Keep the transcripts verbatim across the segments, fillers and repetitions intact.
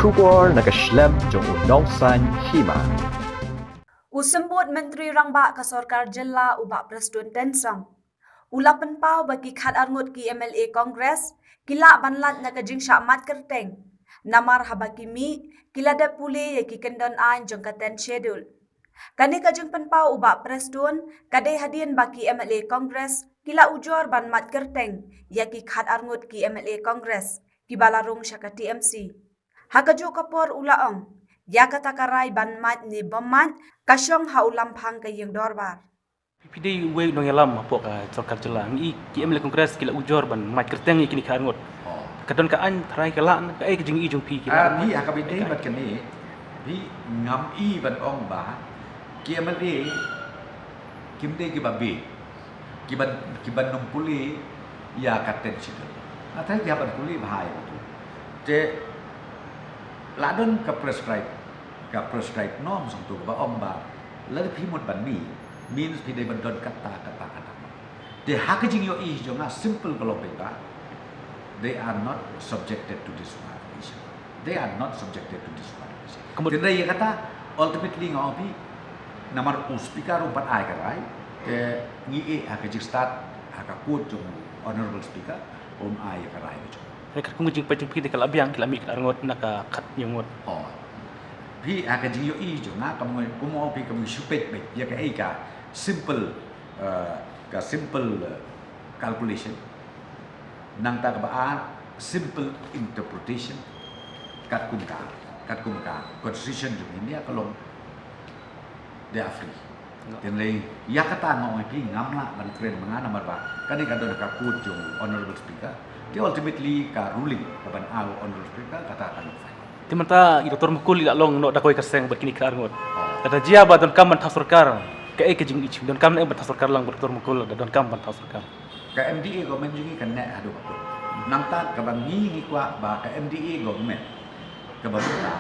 Khubor na ka shlem jong u Nongsaiñ Hima. U Symbud Myntri Rangbah ka Sorkar Jylla u Bah Prestone Tynsong u la pynpaw ba ki khatar ngut ki M L A Congress ki lah ban lait na ka jingshah mad kyrteng namar haba ki mih ki la dep pule ïa ki kyndon aiñ jong ka Tenth Schedule. Kane ka jingpynpaw u Bah Prestone ka dei hadien ba ki M L A Congress ki la ujor ban mad kyrteng ïa ki khatar ngut ki M L A Congress kiba la rung sha ka T M C. Ha kajuh ka por u la ong, ïa kata ka rai ban mad ne bym mad ka shong ha u lamphang ka ïing dorbar. Phi dei uwei u nongïalam hapoh ka sorkar jylla, ngi i ki M L A Congress ki la ujor ban mad kyrteng ïa kine ki khatar ngut. Oh. Ka don ka aiñ tharai ka lah, kaei ka jingi jong phi ki Ah, lah? Phi ha kaba ïadei bad kane, phi ngam i ban ong ba ki M L A kim dei kiba bieit, kiban, kiban ym pule ïa ka Tenth Schedule. Hynrei ki hap ban pule bha ïa katu. Te la don ka prescribe, ka prescribe norms hangtu kaba ong ba lada phi mut ban mih means phi dei ban don kata, kata, kata. Te ha ka jingïohi jong nga, simple ka long paidbah, they are not subjected to disqualification. They are not subjected to disqualification. Ka mut- Tynrai ïa kata, ultimately nga ong phi, namar u speaker um pat ai ka rai, te ngi ïeh ha ka jingstad, ha ka quote jong u honorable speaker, um ai ïa ka rai ka jong u. Hynrei katkum ka jingpeit jong phi te ka la biang, ki la mih ki khatar ngut na ka khathynñiew ngut. Oh. Phi ha ka jingïohi jong nga, ka mut, kum ong phi, ka mut shu peit beit ïa kaei ka simple, eh, ka simple, eh, calculation. Nangta kaba ar, simple interpretation. Katkum ka, katkum ka constitution jong India ka long, they are free. Tynrai ïa kata nga ong ïa phi, ngam lah ban kren ma nga namar ba kane ka don ha ka quote jong honorable speaker. Te ultimately ka ruling kaban ai u honorable speaker kata ka long final. Te mynta i Doctor Mukul i la long noh da kawei ka seng bad kine ki khatar ngut. Oh. Lada jia ba donkam ban thaw sorkar, kaei ka jingïeit, donkam ne ban thaw sorkar lang bad Doctor Mukul, lada donkam ban thaw sorkar? Ka M D A government jong ngi kan neh haduh ba kut. Nangta kaba ngi ngi kwah ba ka M D A government kaba mynta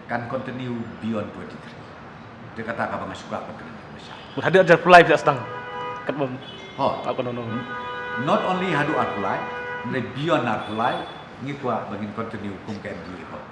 kan continue beyond twenty-three. Te kata kaba nga shu kwah ban kren. Mut haduh arphew lai phi la sdang. Katba. Ho. Aku nono. Not only haduh arphew lai, hynrei beyond arphew lai ngi kwah ba ngin continue kum ka M D A government.